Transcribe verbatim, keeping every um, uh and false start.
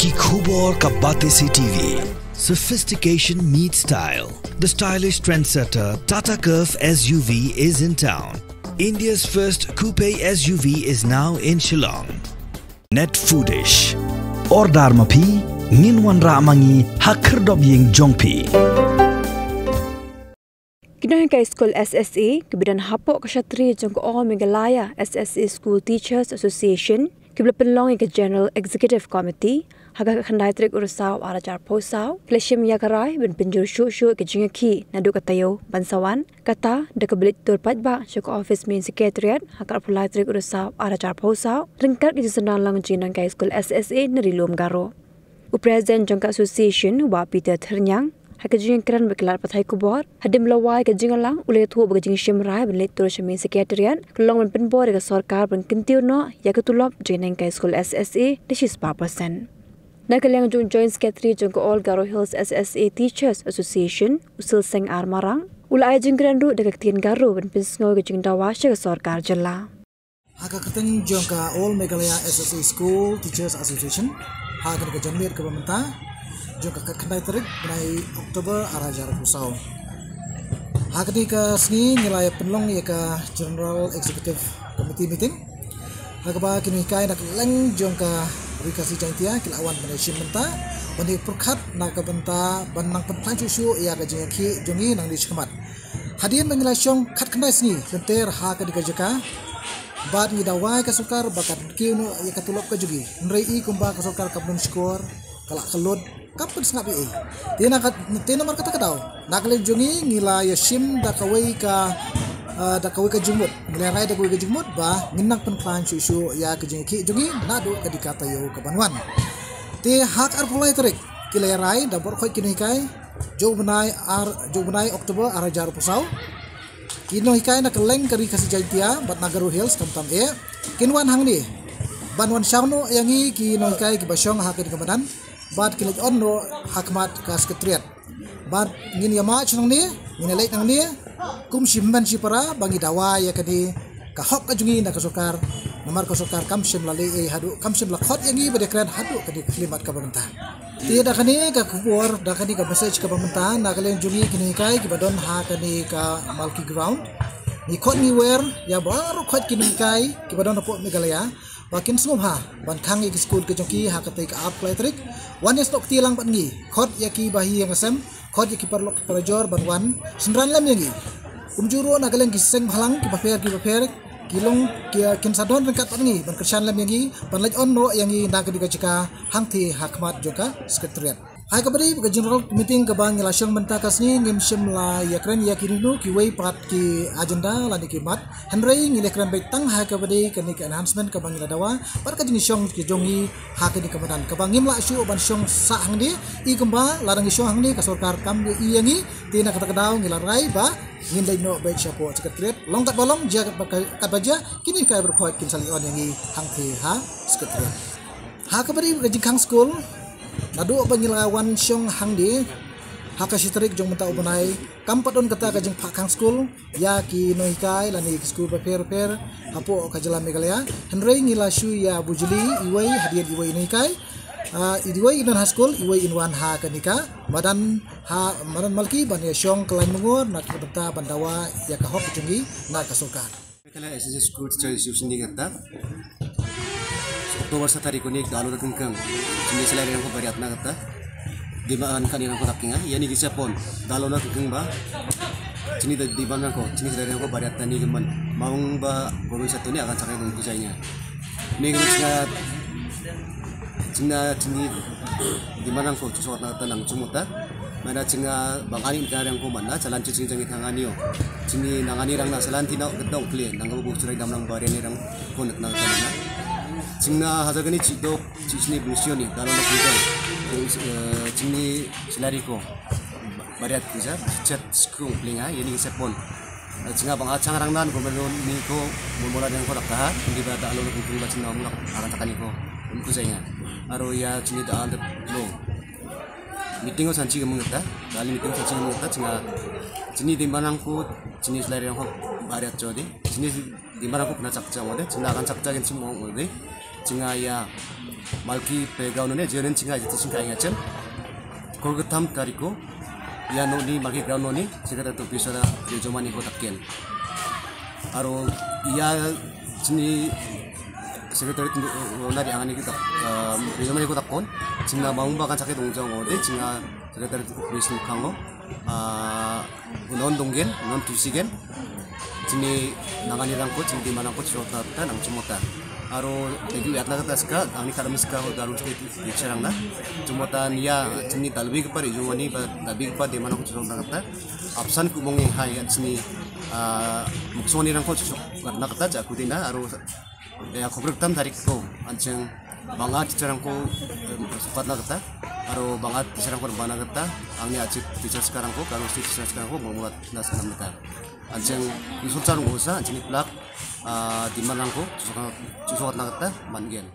Ki khubor ka Batesi T V. Sophistication meets style. The stylish trendsetter Tata Curvv S U V is in town. India's first coupe S U V is now in Shillong. Net Foodish. Order ma phi, ngin wanrah ma ngi ha khyrdop ïing jong phi. Ki nonghikai skul S S A kiba don hapoh ka shatri jong ka All Meghalaya S S A School Teachers Association kiba la pynlong ïa ka General Executive Committee ha ka khatkhyndai tarik u Risaw ar hajar arphew saw, ki la shim ïa ka rai ban pynjur shuh shuh ïa ka jingïakhih naduh ka taïew ban sa wan, kata da kaba leit tur paidbah sha ka ophis Main Secretariat ha ka arphew lai tarik u Risaw ar hajar arphew saw ryngkat ka jingsynran lang jong ki nonghikai skul S S A na Ri Lum Garo. U President jong ka Association, u Bah Peter Thyrniang, ha ka jingïakren bad ki lad pathai khubor hadien ba la wai ka jingïalang, u la ïathuh ba ka jingshim rai ban leit tur sha Main Secretariat ka long ban pynbor ïa ka sorkar ban kyntiew noh ïa ka tulop jong ki nonghikai skul S S A da shispah percent. Na ka liang jong u Joint Secretary jong ka All Garo Hills S S A Teachers Association, u Silseng R Marang, u la ai jingkren ruh da ka ktien Garo ban pynsngew ïa ka jingdawa sha ka sorkar jylla. Ha ka kyrteng jong ka All Meghalaya S S A School Teachers Association, ha kane ka janmiet kaba mynta jong ka khatkhyndai tarik bnai October ar hajar arphew saw, ha kane ka sngi ngi la ïa pynlong ïa ka General Executive Committee meeting, ha kaba ki nonghikai na kylleng jong ka Ri Khasi Jaiñtia ki la wan ban ïashim bynta, ban ïa pyrkhat na ka bynta ban nang pynkhlaiñ shuh shuh ïa ka jingïakhih jong ngi nangne shakhmat. Hadien ba ngi la shong khatkhyndai sngi lynter ha kane ka jaka bad ngi dawa ïa ka sorkar ba kan kiew noh ïa ka tulop ka jong ngi, hynrei i kumba ka sorkar kam pynshukor, ka la ka lut, kam pynsngap ei ei. Te na ka, te namar kata ka daw, na ka liang jong ngi ngi la ïashim da kawei ka, ah, da kawei ka jingmut, ngi la rai da kawei ka jingmut ba ngin nang pynkhlaiñ shuh shuh ïa ka jingïakhih jong ngi naduh ka dei ka taïew kaban wan. Te ha ka arphew lai tarik ki la rai da bor khoit ki nonghikai jong u bnai ar, jong u bnai October ar hajar arphew saw, ki nonghikai na kylleng ka Ri Khasi Jaiñtia bad na Garo Hills khamtam eh, kin wan hangne ban wan shaw noh ïa ngi ki nonghikai kiba shong ha kane ka madan bad kin leit on noh ha khmat ka Secretariat. Bad ngin ïa march sha nangne, ngin ïa leit nangne kum shi hynmen shi para ba ngi dawa ïa kane ka hok ka jong ngi na ka sorkar. Namar ka sorkar kam shym la leh ei haduh, kam shym la khot ïa ngi ban ïakren haduh kane ka khyllipmat kaba mynta. Te da kane ka khubor, da kane ka message kaba mynta na ka liang jong ngi ki nonghikai kiba don ha kane ka Malki Ground, ngi khot ngi wer ïa baroh khoit ki nonghikai kiba don hapoh Meghalaya ba kin sngewbha ban khang ïa ki skul ki jong ki ha katei ka arphew lai tarik. Wan ïasnoh kti lang bad ngi, khot ïa ki bahaïing hasem, khot ïa ki paralok ki parajor ban wan synran lem ïa ngi. Kumjuh ruh na ka liang ki seng bhalang kiba pher kiba pher, ki long ki, kin sa don ryngkat bad ngi ban kyrshan lem ïa ngi, ban leit on noh ïa ngi na ka dei ka jaka hangtei ha khmat jong ka Secretariat. Ha kaba dei ka General Meeting kaba ngi la shong mynta ka sngi, ngim shym la ïakren ïa kino kino kiwei pat ki agenda lane ki mat, hynrei ngi la kren beit tang ha kaba dei kane ka enhancement kaba ngi la dawa bad ka jingshong ka jong ngi ha kane ka madan kaba ngim lah shuh ban shong sah hangne. I kumba lada ngi shong hangne ka sorkar kam ïohi ïa ngi, te na kata ka daw ngi la rai ba ngin leit noh beit shapoh Secretariat. Long katba long, jia katba, katba jia, ki nonghikai baroh khoit kin sa leit on ïa ngi hangtei ha Secretariat. Ha kaba dei ka jingkhang skul, naduh ba ngi la wan shong hangne ha ka shi tarik jong mynta u bnai, kam pat don kata ka jingphah khang skul ïa ki nonghikai lane ki skul bapher bapher hapoh ka jylla Meghalaya. Hynrei ngi la shu ïa bujli iwei hadien iwei i nonghikai, ah, iwei in wan ha skul, iwei in wan ha kane ka madan, ha madan Malki ban ïa shong kyllain myngor na ka bynta ban dawa ïa ka hok jong ngi na ka sorkar. Meghalaya S S A School Teachers Association ni kata. October sa tarik kuni da lo da kengkeng. Chini salary rangko bariat na kata. Di ma an kani rangko takinga. Yani ki sapon da lo na kengkeng ba. Chini da di ban rangko. Chini salary rangko bariat tani keman. Maung ba government satu ni akan sakai dong kusainya. Ni kami singa Chingna chini di manang ko chusot na tanang chumuta. Mana chinga bang ani ka rang ko mana chalan chi ching jangi thang ani o. Chini nang ani rang na chalan ti na gedong kle nang ko bu churai dam nang bari ani rang ko nak na tanang na. Chingna hajar gani chi dok chi chini bungsi oni dalam na kudong. Chini salary ko. Bariat kisa chat skung plinga yani sepon. Chinga bang achang rang nan ko melo ni ko mola den ko dakta ha. Di ba da lo ko ba chinga mulak akan takani ko. Unku saya. Aro ya chini da ande lo. Meeting o sanchi ko mengeta. Dali meeting sanchi ko mengeta chinga chini di manang ko chini selai rang ko bariat jodi. Chini di manang ko kena chakcha wade. Chini akan chakcha gen semua wade. Chinga ïa Malki Playground none, jionin chinga ïa jingkai ïa chen. Kolgatam tariko ïa noni Malki Ground noni, Secretariat Office la ïa jomani ko takken. Aro ïa chini Secretariat nari angani kita, ïa jomani ko takkon. Chinga maung ba kan sakit dong jong ode, chinga Secretariat Office kango. Ah, unon donggen, unon tusigen. Chini nangani rangko, chini dima rangko, chiro ta ta nang chumota. Aro tegi yat na kata ska, angni kadam ska ho daru ska ti cherang na. Chumota nia chini dalbi kepar ijumani ba dalbi kepar dima rangko chiro ta kata. Apsan kumong yang hai chini, ah, muksoni rangko chiro na kata jakudina aro ïa khubrik tam tarik ko ancheng banga teacher rangko, em, sukat na kata. Aro banga teacher rangko bana kata. Angni achik teacher sekarang ko, karo si teacher sekarang ko, menguat nas enam kata. Ancheng yusuf charung ko sa, ancheng ni plak, ah, dima rangko, sukat, sukat na kata, man gen.